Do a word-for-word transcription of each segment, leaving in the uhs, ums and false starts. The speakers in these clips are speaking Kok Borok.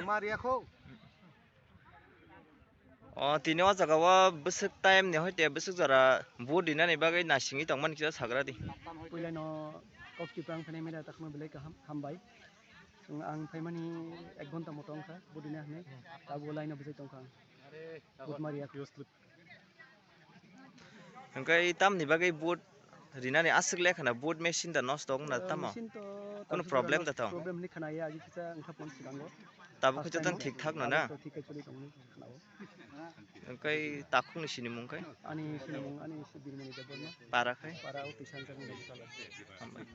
Mariya kho. O, tini o jaga o bwswk time ni hoite bwswk jora vote rinani bagwi naisingwi tongmani kisa sagra di. Puila no kok kiprang phene mera takma belai kaham, hambai. Chwng ang phaimani ek ghonta moto wngkha, vote rina hinwi. Tabuk line o bwsai tongkha ang. Vote mariya kho. Hwnkhe tamni bagwi vote rinani aswk le khana vote machine da nosto wngna tamo? Machine to kunu problem da tong? Problem ni khana ya, agi kisa wngkha pon sikango. Tabuk khe jotono thik thak no na? Thik khe choli tongni khana o. Hwnkhe takhukni sinimung khe? Ani sinimung, ani si Birmani Debbarma. Para khe? Para o Tuisanjak ni. Hambai.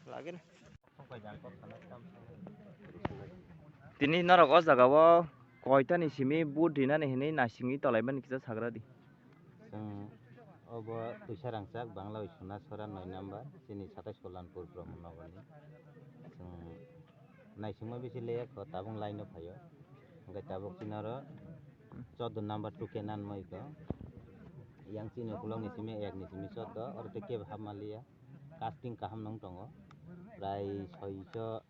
Lagi na. Tini norok o jaga o koitani simi vote rinani hinwi naisingwi tolaimani kisa sagra di. Chwng obo Twisa Rangchak, Bangla bai Suna Sora noi number, chini satais Kollanpur Brahmanagor ni. Chwng naisingma bisi leya kho, tabuk line o phaio. Hwnkhe tabuk chini oro chordo number two K nanmai kho. Yang chini ukulok ni simi ek ni simi chordo, oro tei kebo hapma liya. Casting kaham nung tongo, prai soiso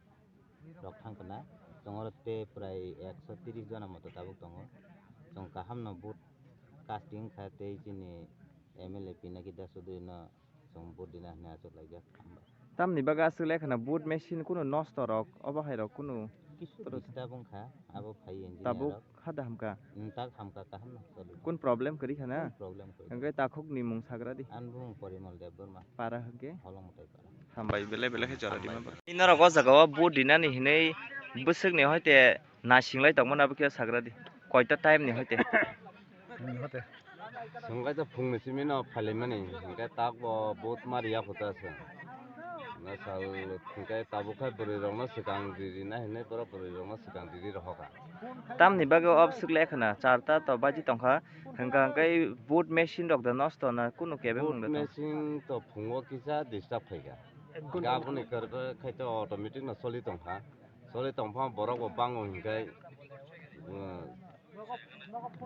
rok thang khna. Chwng oro tei prai ekso tris jona moto tabuk tongo. Chwng kaham no vote casting kha tei chini M L A Pinaki Das Chaudhary no chwng vote rina hinwi achuk laijak. Tamni bagwi aswk le khna vote machine kunu nosto rok obo hai rok kunu kisu disturb wngkha abo phai engineer tabuk rok. Hada hamkha. Hmm, tak hamkha, kaham no choli. Kun problem kwrwi kha na? Kun problem kwrwi. Hwnkhe takhuk ni mung sagra di. Ani bumung Porimol Debbarma. Para hwnkhe? Holong Mutai para. Hambai belai belai khe jora di ma ba. Hambai. Norok o jaga o vote rinani hinwi bwswk ni hoite naising lai tongmani abo khe sagra di. Koita time ni hoite? Hmm, hote. Hwnkhe to phungni simi no phailaimani, hwnkhe tak bo vote ma riya kho ta se. Na sal hwnkhe tabuk khe bwrwi rok no swkang riri na hinwi borok bwrwi rok no swkang riri rohor kha. Tamni bagwi o bwswk le khna charta to baji tongkha, hwnkha hwnkhe vote machine rok da nosto na kunu kebeng wng da tong? Vote machine to phungo kisa disturb phaikha. Hwnkhe aboni kwrwkhe khai to automatic no choli tongkha. Choli tongphano borok bo bango hinkhai, uh,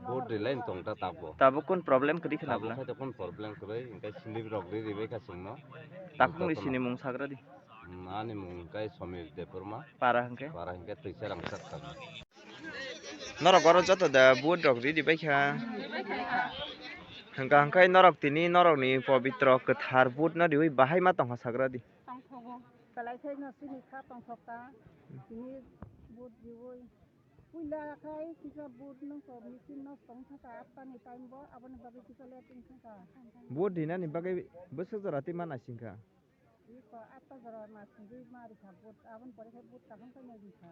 vote rilai tong ta tabuk. Tabuk kun problem kwrwi khna bwla? Tabuk khai to kun problem kwrwi, hinkhai slip rok ri ribai kha chwngno. Takhukni sini mung sagra di. Hmm, ani mung hinkhai Somir Debbarma. Para hinkhe? Para hinkhe Twisa Rangchak kami. Norok oro joto da vote rok ri ribai kha. Hwnkha hwnkhe norok tini norokni pobitro kwthar vote no riwi bahai ma tongkha sagra di. Tongthogo. Belai khe no chini kha tongthok ta. Tini vote riwi. Puila khai kisa vote nung ko machine no tong thaka atta ni time bo aboni bagwi kisa late wng thaka. Vote rinani bagwi bwswk jora twi ma naisingkha? Iko atta jora naisingwi ma rikha vote. Aboni pore khe vote kaham khe no rikha.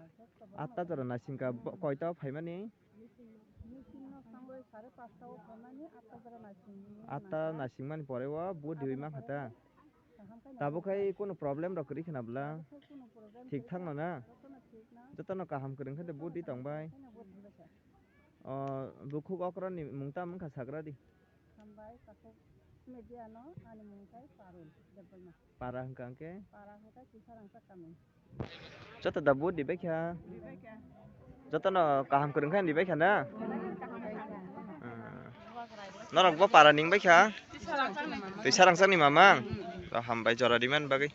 Atta jora naisingkha, bo-, koita o phaimani? Machine, machine no sangwi sare pasta o phaimani atta jora naisingwi. Atta naisingmani pore o vote riwi mankha ta? Tabuk khai kunu problem rok kwrwi khna bwla? Thik thang no na? Jotono kaham kwrwng khe de budi tong bai. O, bukhuk okra ni mung tam wngkha sagra di. Hambai, takhuk media no ani mung khai Parul Debbarma. Para hwnkha hwnkhe? Para hwnkha Twisa Rangchak kami. Joto da vote ribai kha? Ribai kha. Jotono kaham kwrwng khe ribai kha na? Belai kaham kha. Hmm. Norok bo para ni wng bai kha? Twisa Rangchak ni mamang. Twisa Rangchak ni mamang? Hmm. To hambai jora rimani bagwi.